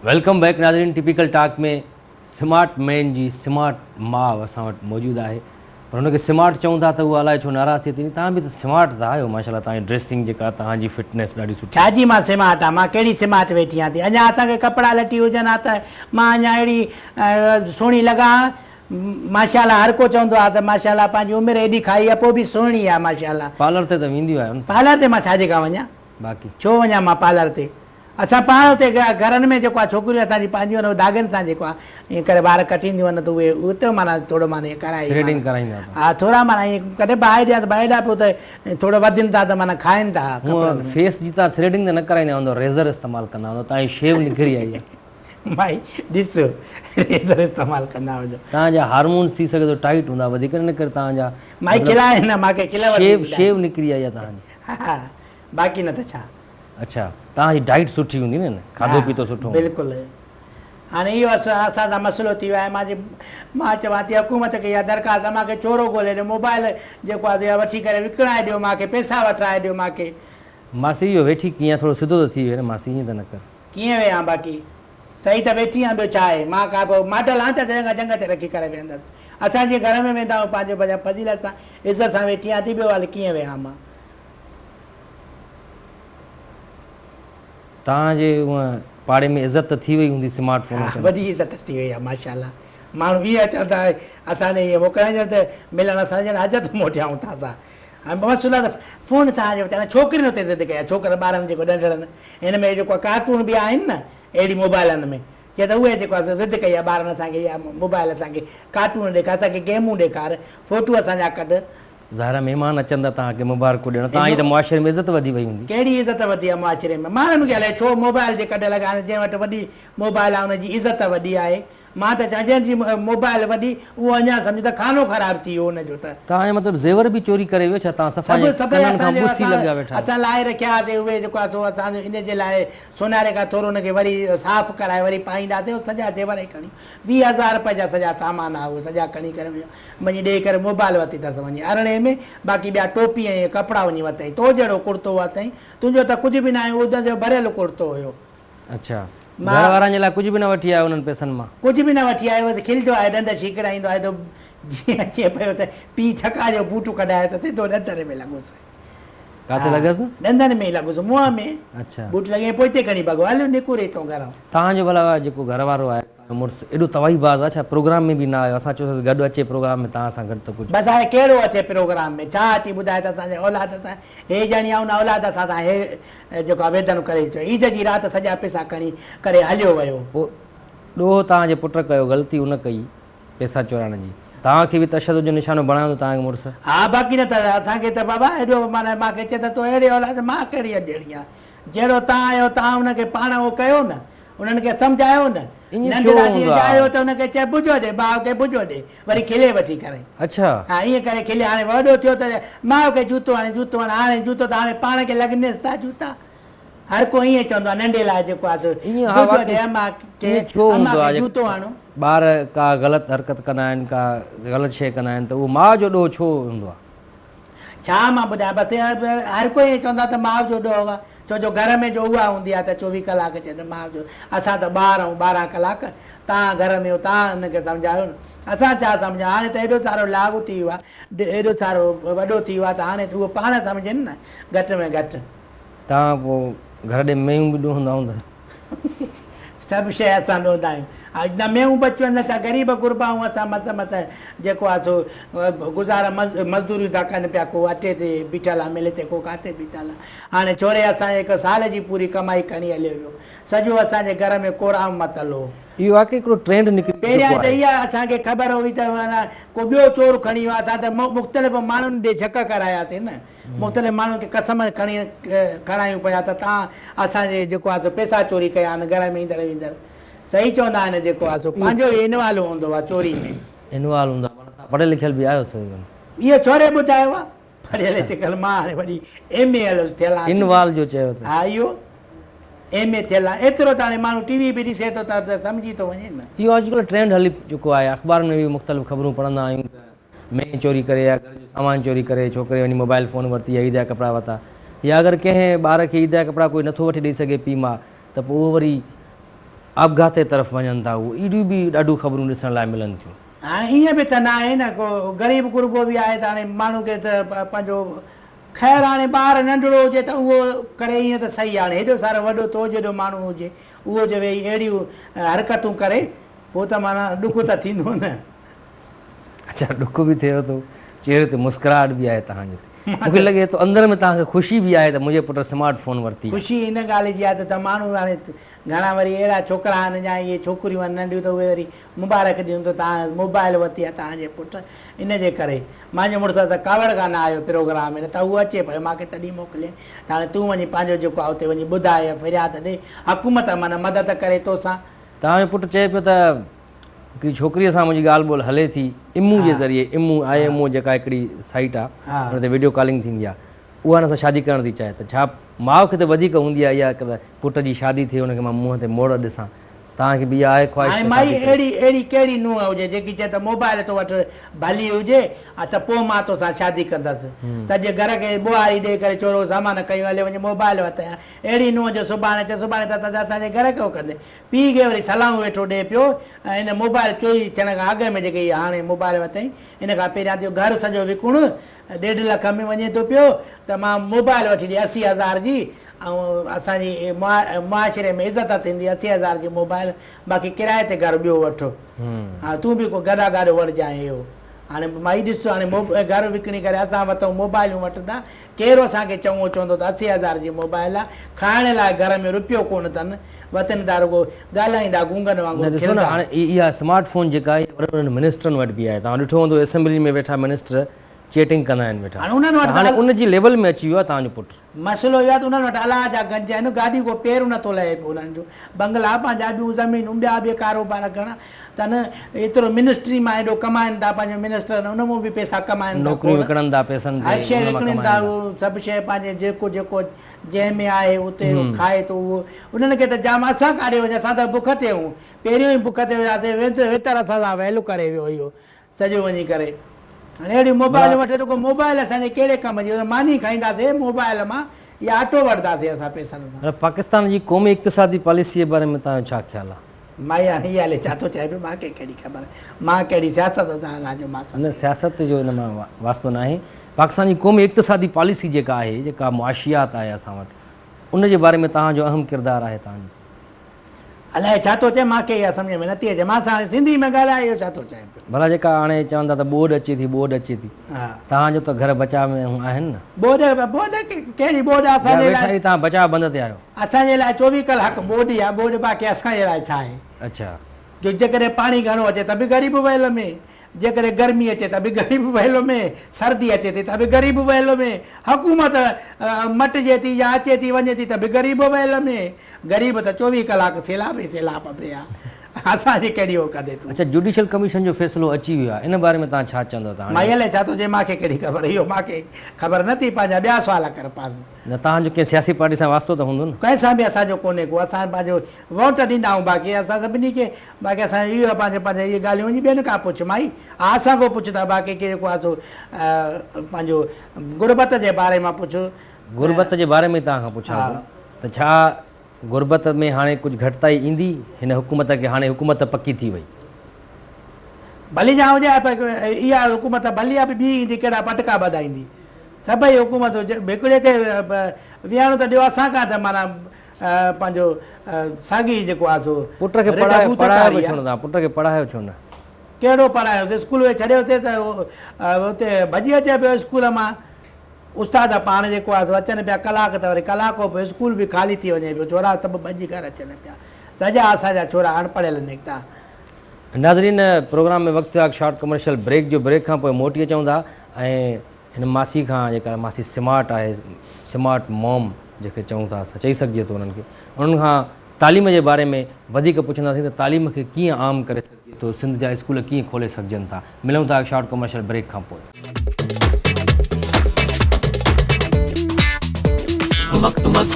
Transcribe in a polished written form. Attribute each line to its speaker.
Speaker 1: Welcome back ناظرين typical talk ۾ smart مين جي smart ماء اسان وٽ موجود آهي پر هن کي سمارٽ چئون ٿا ته هو الائي ڇو ناراض ٿئي ٿي توهان به ته سمارٽ ته آهيو ماشاءالله توهان جي ڊريسنگ جيڪا توهان جي فٽنيس ڏاڍي سٺي
Speaker 2: ڇا جي مان سمارٽ آهيان مان ڪهڙي سمارٽ ويٺي آهيان ٿي اڃا اسان کي ڪپڙا لٽي هجن ها ته مان اڃا اهڙي سهڻي لڳان ها ماشاءالله هر ڪو چوندو آهي ته ماشاءالله پنهنجي عمر ايڏي کائي آهي پوء به سهڻي آهي ماشاءالله.
Speaker 1: پارلر تي ته وينديون آهيو نه.
Speaker 2: پارلر تي مان ڇا جي ڪا وڃان.
Speaker 1: باقي.
Speaker 2: ڇو وڃان مان پارلر تي. اسان پاڻ اتي گهرن ۾ جيڪو آهي ڇوڪريون اسان جي پنهنجيون آهن اهي ڌاڳن سان جيڪو آهي ائين ڪري وار ڪٽينديون آهن ته اهي اتي معنيٰ ٿورو معنيٰ ائين ڪرائي
Speaker 1: ٿريڊنگ ڪرائيندا
Speaker 2: ها ٿورا معنيٰ ائين ڪڏهن باهه ڏيان ته باهه ڏيان پوء ته ٿورو وڌن ٿا ته معنيٰ کائن ٿا
Speaker 1: ڪپڙن ۾. فيس جي توهان ٿريڊنگ ته نه ڪرائيندا هوندؤ ريزر استعمال ڪندا هوندؤ توهان جي شيو نڪري آئي آهي.
Speaker 2: ڀائي ڏس ريزر استعمال ڪندا هجو.
Speaker 1: توهان جا هارمونز ٿي سگهي ٿو ٽائيٽ هوندا وڌيڪ ان ڪري توهان جا
Speaker 2: مائي کلائي نه مان کي کل وٺي
Speaker 1: شيو شيو نڪري آئي آهي توهان جي.
Speaker 2: ها باقي نه ته ڇا.
Speaker 1: اڇا توهان جي ڊائيٽ سٺي هوندي نه کاڌو پيتو سٺو هوندو.
Speaker 2: بلڪل هاڻي اهو اسان سان مسئلو ٿي ويو آهي مان جي مان چوان ٿي حڪومت کي اها درخواست مان کي چورو ڳولي ڏيو موبائل جيڪو آهي اها وٺي ڪري وڪڻائي ڏيو مان کي پئسا وٺرائي ڏيو مان کي.
Speaker 1: ماسي اهو ويٺي ڪيئن ٿورو سڌو ته ٿي ويهه نه ماسي ائين ته نه ڪر.
Speaker 2: ڪيئن ويهان باقي صحيح ته ويٺي آهيان ٻيو ڇا آهي مان ڪا به ماڊل آهيان ڇا جنهن کان ڄنگهه تي رکي ڪري ويهندس اسان جيئن گهر ۾ ويندا آهيون پنهنجو پنهنجا فضيلت سان عزت سان ويٺي آهيان ٿي ٻيو حال ڪيئن ويهان مان.
Speaker 1: توهان جي هونء پاڙي ۾ عزت ته ٿي وئي هوندي سمارٽ فون اچڻ سان.
Speaker 2: وڏي عزت ٿي وئي آهي ماشاءالله ماڻهو ائين اچن ٿا اسان ڏي ائين موڪلائين ته ملڻ اسان ڄڻ حج تي موٽيا آهيون توهان سان ۽ مسئلو ته فون توهان جي وٽ ڇوڪرين اتي ضد ڪئي آهي ڇوڪرن ٻارن جيڪو ننڍڙن هن ۾ جيڪو ڪارٽون به آهن نه اهڙي موبائلن ۾ چي ته اهي جيڪو آهي ضد ڪئي آهي ٻارن اسان کي اها موبائل اسان کي ڪارٽون ڏيکار اسان کي گيمون ڏيکار فوٽو اسان جا ڪڍ.
Speaker 1: ظاهر آهي مهمان اچن ٿا توهان کي مبارڪون ڏيڻ توهان جي ته معاشري ۾ عزت وڌي وئي هوندي.
Speaker 2: ڪهڙي عزت وڌي آهي معاشري ۾ ماڻهن کي الائي ڇو موبائل جي ڪڍ لڳا آهن جنهن وٽ وڏي موبائل آهي ان جي عزت وڏي آهي مان ته چوان جنهن جي موبائل وڏي اهو اڃا سمجهه ته خانو خراب ٿي ويو ان جو ته.
Speaker 1: توهان جو مطلب زيور به چوري ڪري ويو ڇا توهان صفا
Speaker 2: سڀ
Speaker 1: ائين
Speaker 2: سڀئي
Speaker 1: ڪنن کان
Speaker 2: اسان جي
Speaker 1: ٻوسي
Speaker 2: اسان
Speaker 1: لڳيا ويٺا آهيو.
Speaker 2: اسان لاهي رکيا هئاسي اهي جيڪو آهي سو اسان جو ان جي لاء سوناري کان ٿورو ان کي وري صاف ڪرائي وري پائينداسي اهو سڄا زيور ئي کڻي 20 هزار رپئي جا سڄا سامان هئا اهي سڄا کڻي ڪري وڃي ڏئي ڪري موبائل ورتي اٿس وڃي ارڙهين ۾ باقي ٻيا ٽوپي ۽ ڪپڙا وڃي ورتائين تو جهڙو ڪڙتو ورتائين تنهنجو ته ڪجهه به ناهي اهو جو ڀريل ڪڙتو هيو.
Speaker 1: اڇا گهر وارن جي لاء ڪجهه به نه وٺي آيو انهن پئسن مان؟
Speaker 2: ڪجهه به نه وٺي آيو بس کلندو آيو ڏند ڇيڪڙائيندو آيو ته جيئن اچي پيو ته پيء ٺڪاء جو بوٽ ڪڍايو ته سڌو ڏندن ۾ لڳس.
Speaker 1: ڪاٿي لڳس؟
Speaker 2: ڏندن ۾ ئي لڳس منهن ۾
Speaker 1: اڇا.
Speaker 2: بوٽ لڳي ۽ پوئتي کڻي ڀڳو هل نڪور هتون گهرئون.
Speaker 1: توهان جو ڀلا جيڪو گهر وارو آهي توهان جو مڙس ايڏو توائي باز آهي ڇا پروگرام ۾ به نه آيو اسان چيوسينس گڏ اچي پروگرام ۾ توهان سان گڏ ته ڪجهه.
Speaker 2: بس هاڻي ڪهڙو اچي پروگرام ۾ ڇا اچي ٻڌائي ته اسان جي اولاد سان هي ڄڻي آ ان اولاد اسان سان هي جيڪو آ ويڌن ڪري چيو عيد جي رات سڄا پيسا کڻي ڪري هليو ويو.
Speaker 1: پوء ڏوهه توهان جي پٽ ڪيو غلطي ان ڪئي پيسا چورائڻ جي توهان کي به تشدد جو نشانو بڻايو ته توهان کي مڙس.
Speaker 2: ها باقي نه ته اسان کي ته بابا ايڏو معنيٰ مان کي چئي ته تو اهڙي اولاد مان ڪهڙي اجهڙي آهيان جهڙو توهان آهيو توهان ان کي پاڻ اهو ڪيو نه انهن کي سمجهايو نه
Speaker 1: ائين ڇو
Speaker 2: ننڍڙا جيئن
Speaker 1: هوندو آهي.
Speaker 2: ڄايو ته ان کي چئي بجو ڏي ڀاء کي بجو ڏي وري کلي وٺي ڪري.
Speaker 1: اڇا.
Speaker 2: ها ائين ڪري کلي هاڻي وڏو ٿيو ته ماء کي جوتو هڻي جوتو هڻ هاڻي جوتو ته هاڻي پاڻ کي لڳنس ٿا جوتا هر ڪو ائين چوندو آهي ننڍي لاء جيڪو آهي سو
Speaker 1: ائين ها
Speaker 2: بجو ڏي
Speaker 1: واقعي
Speaker 2: امان کي
Speaker 1: ائين ڇو
Speaker 2: امان
Speaker 1: هوندو
Speaker 2: کي
Speaker 1: آهي
Speaker 2: جوتو هڻو.
Speaker 1: ٻار ڪا غلط حرڪت ڪندا آهن ڪا غلط شيء ڪندا آهن ته اهو ماء جو ڏوهه ڇو هوندو آهي.
Speaker 2: ڇا مان ٻڌايان بس هر ڪوئي ائين چوندو آهي ته ماء جو ڏوهه آهي ڇو جو گهر ۾ جو اها هوندي آهي ته چوويهه ڪلاڪ چئي ته ماء جو اسان ته ٻاهر آهيون ٻارهن ڪلاڪ توهان گهر ۾ آهيو توهان هن کي سمجهايو نه اسان ڇا سمجهايون هاڻي ته ايڏو سارو لاڳو ٿي ويو آهي ايڏو سارو وڏو ٿي ويو آهي ته هاڻي ته اهو پاڻ سمجهن نه گهٽ ۾ گهٽ.
Speaker 1: توهان پوء گهر ڏي ميون به ڏوهندا هوندا.
Speaker 2: سڀ شيء اسان ڏوندا آهيون. نه ميون بچيون نه ڇا غريب غربا آهيون اسان مس مس جيڪو آهي سو گذارا مزدوريون ٿا ڪن پيا ڪو اٽي تي بيٺل آهي مل تي ڪو ڪاٿي بيٺل آهي هاڻي ڇوري اسان جي هڪ سال جي پوري ڪمائي کڻي هليو ويو سڄو اسان جي گهر ۾ ڪورام متل هو.
Speaker 1: اهو واقعي هڪڙو ٽرينڊ نڪري چڪو
Speaker 2: پهريان ته
Speaker 1: آهي.
Speaker 2: اها اسان کي خبر هئي ته معنيٰ ڪو ٻيو چور کڻي ويو آهي اسان ته مختلف ماڻهن ڏي شڪ ڪراياسين نه. مختلف ماڻهن کي قسم کڻي کڻايون پيا ته توهان اسان جي جيڪو آهي سو پئسا چوري ڪيا آهن گهر ۾ ايندڙ ويندڙ صحيح چوندا آهن جيڪو آهي سو پنهنجو ئي انوالو هوندو آهي چوري ۾.
Speaker 1: انوالو هوندو آهي معنيٰ توهان پڙهيل لکيل به آهيو ٿوري گهڻي.
Speaker 2: اهو ڇوري ٻڌايو آهي پڙهيل لکيل مان هاڻي وڏي ايم اي ايل ٿيل آهيان.
Speaker 1: انوال جو چيو ته.
Speaker 2: ها اهو ايم اي ٿيل آهي ايترو ته هاڻي ماڻهو ٽي وي به ڏسي ٿو ته سمجهي ٿو وڃي نه.
Speaker 1: اهو اڄڪلهه ٽرينڊ هلي چڪو آهي اخبارن ۾ به مختلف خبرون پڙهندا آهيون ته مينهن چوري ڪري يا گهر جو سامان چوري ڪري ڇوڪري وڃي موبائل فون ورتي يا عيد جا ڪپڙا ورتا يا اگر ڪنهن ٻار کي عيد جا ڪپڙا ڪوئي نٿو وٺي ڏئي سگهي پيء ماء ته پوء اهو وري آپگهات جي طرف وڃن ٿا. اهو اهڙيون به ڏاڍيون خبرون ڏسڻ لاء ملن ٿيون.
Speaker 2: هاڻي ائين به ته ناهي نه ڪو غريب غربو به آهي ته هاڻي ماڻهو کي ته پنهنجو خير هاڻي ٻار ننڍڙو هجي ته اهو ڪري ائين ته صحيح هاڻي هيڏو سارو وڏو تو جيڏو ماڻهو هجي اهو جي ويهي اهڙيون حرڪتون ڪري پوء ته معنيٰ ڏک ته ٿيندو نه.
Speaker 1: اڇا ڏک به ٿئي ٿو، چهري تي مسڪراهٽ به آهي توهان جي تي مون کي لڳي ٿو اندر ۾ توهان کي خوشي به آهي ته منهنجي پٽ سمارٽ فون ورتي آهي.
Speaker 2: خوشي ان ڳالهه جي آهي ته ماڻهو هاڻي گهڻا وري اهڙا ڇوڪرا آهن يا اهي ڇوڪريون آهن ننڍيون ته اهي وري مبارڪ ڏين ته توهان موبائل ورتي آهي توهان جي پٽ ان جي ڪري مانجو مڙس ته ڪاوڙ کان نه آيو پروگرام ۾ نه ته هو اچي پيو مان کي تڏهن موڪليائين ته هاڻي تون وڃي پنهنجو جيڪو آهي اتي وڃي ٻڌاء يا فرياد ڏي حڪومت معنيٰ مدد ڪري توسان.
Speaker 1: توهان جو پٽ چئي پيو ته هڪڙي ڇوڪريء سان منهنجي ڳالهه ٻولهه هلي ٿي امو جي ذريعي امو I M O جيڪا هڪڙي سائيٽ آهي ان تي وڊيو ڪالنگ ٿيندي آهي اها هن سان شادي ڪرڻ ٿي چاهي ته ڇا ماء کي ته وڌيڪ هوندي آهي اها ته پٽ جي شادي ٿئي ان کي مان منهن تي موڙ ڏسان توهان کي به اها آهي خواهش
Speaker 2: هاڻي مائي اهڙي اهڙي ڪهڙي نونهن هجي جيڪي چئي ته موبائل تو وٽ ڀلي هجي ته پوء مان توسان شادي ڪندس ته جي گهر کي ٻوهاري ڏئي ڪري چورو سامان کنيو هليو وڃي موبائل وٽ اهڙي نونهن جو سڀاڻي چئي سڀاڻي ته اسان جي گهر کي ڪندي پيء کي وري صلاحون ويٺو ڏئي پيو ۽ ان موبائل چوري ٿيڻ کان اڳ ۾ جيڪي هاڻي موبائل ورتائين ان کان پهريان ته اهو گهر سڄو وڪڻ ڏيڍ لک ۾ وڃي ٿو پيو ته مان موبائل وٺي ڏي 80 هزار جي ۽ اسان جي معاشري ۾ عزت ٿيندي 80 هزار جي موبائل باقي ڪرائي تي گهر ٻيو وٺ ها تون به ڪو گڏا گاڏو وٺجانء اهو هاڻي مائي ڏس هاڻي گهر وڪڻي ڪري اسان وتون موبائلون وٺندا ڪير اسان کي چڱو چوندو ته 80 هزار جي موبائل آ کائڻ لاء گهر ۾ رپيو ڪونه اٿن وتن ٿا رڳو ڳالهائيندا گونگن
Speaker 1: نه
Speaker 2: وانگر
Speaker 1: ڏسو نه
Speaker 2: کلندا.
Speaker 1: هاڻي اها سمارٽ فون جيڪا آهي وڏن وڏن منسٽرن وٽ به آهي توهان ڏٺو هوندو اسيمبلي ۾ ويٺا منسٽر چيٽنگ ڪندا آهن ويٺا
Speaker 2: هاڻي انهن وٽ
Speaker 1: ته هاڻي ان جي ليول ۾ اچي ويو آهي توهان جو پٽ.
Speaker 2: مسئلو اهو آهي ته انهن وٽ الله جا گنج آهن گاڏي ڪو پير نه ٿو لهي پيو انهن جو بنگلا پنهنجا ٻيون زمينون ٻيا به ڪاروبار گهڻا تن ايترو منسٽري مان ايڏو ڪمائن ٿا پنهنجو منسٽرن ان مان به پئسا ڪمائن ٿا
Speaker 1: نوڪريون
Speaker 2: کوڙ
Speaker 1: وڪڻن ٿا پئسن تي
Speaker 2: هر شيء
Speaker 1: ان مان
Speaker 2: وڪڻن
Speaker 1: ڪمائن
Speaker 2: ٿا
Speaker 1: ٿا.
Speaker 2: اهو سڀ شيء پنهنجي جيڪو جيڪو جنهن ۾ آهي اتي کائي ٿو اهو انهن کي ته جام اسان ڪاڏي وڃون اسان ته بک تي آهيون پهريون ئي بک تي هياسين ويتر اسان سان ويل ڪري ويو اهو سڄو وڃي ڪري هاڻي اهڙيون موبائلون وٺي ته ڪو موبائل اسان جي ڪهڙي ڪم جي ماني کائينداسين موبائل مان يا اٽو وٺنداسين اسان پئسن سان.
Speaker 1: ڀلا پاڪستان جي قومي اقتصادي پاليسي جي باري ۾ توهان جو ڇا خيال آهي؟
Speaker 2: مائي هاڻي اها الائي ڇا ٿو چئي پيو مان کي ڪهڙي خبر مان ڪهڙي سياست دان آهيان جو مان
Speaker 1: نه سياست جو ان مان واسطو ناهي پاڪستان جي قومي اقتصادي پاليسي جيڪا آهي جيڪا معاشيات آهي اسان وٽ ان جي باري ۾ توهان جو اهم ڪردار آهي توهان جو.
Speaker 2: الائي ڇا ٿو چئي مان کي اها سمجهه ۾ نٿي اچي مان سان سنڌي ۾ ڳالهائي اهو ڇا ٿو چئي پيو.
Speaker 1: ڀلا جيڪا هاڻي چون ٿا ته ٻوڏ اچي ٿي ٻوڏ اچي ٿي توهان جو ته گهر بچاء ۾ آهن نه.
Speaker 2: ٻوڏ ٻوڏ ڪهڙي ٻوڏ اسان
Speaker 1: يا
Speaker 2: جي
Speaker 1: ويٺا
Speaker 2: لاء
Speaker 1: ئي توهان بچاء بند تي آهيو.
Speaker 2: اسان جي لاء 24 ڪلاڪ ٻوڏ ئي آهي ٻوڏ باقي اسان جي لاء ڇا آهي.
Speaker 1: اڇا.
Speaker 2: جو جيڪڏهن پاڻي گهڻو اچي ته به غريب ويل ۾، جيڪڏهن گرمي اچي ته به غريب ويل ۾، سردي اچي ٿي ته به غريب ويل ۾، حڪومت مٽجي ٿي يا اچي ٿي وڃي ٿي ته به غريب ويل ۾، غريب ته 24 ڪلاڪ سيلاب ئي سيلاب ۾ آ، اسان جي ڪهڙي اوڪ ٿي تون.
Speaker 1: اڇا جوڊيشل ڪميشن جو فيصلو اچي ويو آهي ان باري ۾ توهان ڇا چوندؤ ته هاڻي.
Speaker 2: مائي الائي ڇا ٿو چئي مان کي ڪهڙي خبر اهو مان کي خبر نه ٿي پنهنجا ٻيا سوال ڪر پاس.
Speaker 1: نه توهان جو ڪنهن سياسي پارٽي سان واسطو ته هوندو نه.
Speaker 2: ڪنهن سان به اسان جو ڪونهي ڪو اسان پنهنجو ووٽ ڏيندا آهيون باقي اسان سڀني کي باقي اسان جو اهو پنهنجو پنهنجو اهي ڳالهيون وڃي ٻين کان پڇ مائي ها اسان کان پڇ ٿا باقي ڪي جيڪو آهي سو پنهنجو غربت جي باري مان پڇ.
Speaker 1: غربت جي باري ۾ ئي توهان کان پڇان ٿو ته ڇا غربت ۾ هاڻي ڪجهه گهٽتائي ايندي هن حڪومت کي هاڻي حڪومت پڪي ٿي وئي.
Speaker 2: ڀلي جا هجي اها حڪومت ڀلي اها به ٻي ايندي ڪهڙا پٽڪا ٻڌائيندي سڀئي حڪومتون هڪڙي کي ويهڻو ته ڏيو اسان کان ته معنيٰ پنهنجو ساڳي جيڪو آهي سو
Speaker 1: پٽ کي پڙهايو پڙهايو به ڇو نه توهان پٽ کي پڙهايو ڇو نه.
Speaker 2: ڪهڙو پڙهايوس اسڪول ۾ ڇڏيوسي ته اتي ڀڄي اچي پيو اسڪول مان استاد پاڻ جيڪو آهي سو اچن پيا ڪلاڪ ته وري ڪلاڪ کان پوء اسڪول به خالي ٿي وڃي پيو ڇورا سڀ ڀڄي گهر اچن پيا سڄا اسان جا ڇورا اڻ پڙهيل نڪتا.
Speaker 1: ناظرين پروگرام ۾ وقت ٿيو آهي شارٽ ڪمرشل بريڪ جو بريڪ کان پوء موٽي اچون ٿا ۽ هن ماسي کان جيڪا ماسي سمارٽ آهي سمارٽ موم جنهن کي چئون ٿا اسان چئي سگهجي ٿو انهن کي انهن کان تعليم جي باري ۾ وڌيڪ پڇنداسين ته تعليم کي ڪيئن عام ڪري سگهجي ٿو سنڌ جا اسڪول ڪيئن کولي سگهجن ٿا ملون ٿا هڪ شارٽ ڪمرشل بريڪ کان پوء.
Speaker 3: ٺمڪ ٺمڪ.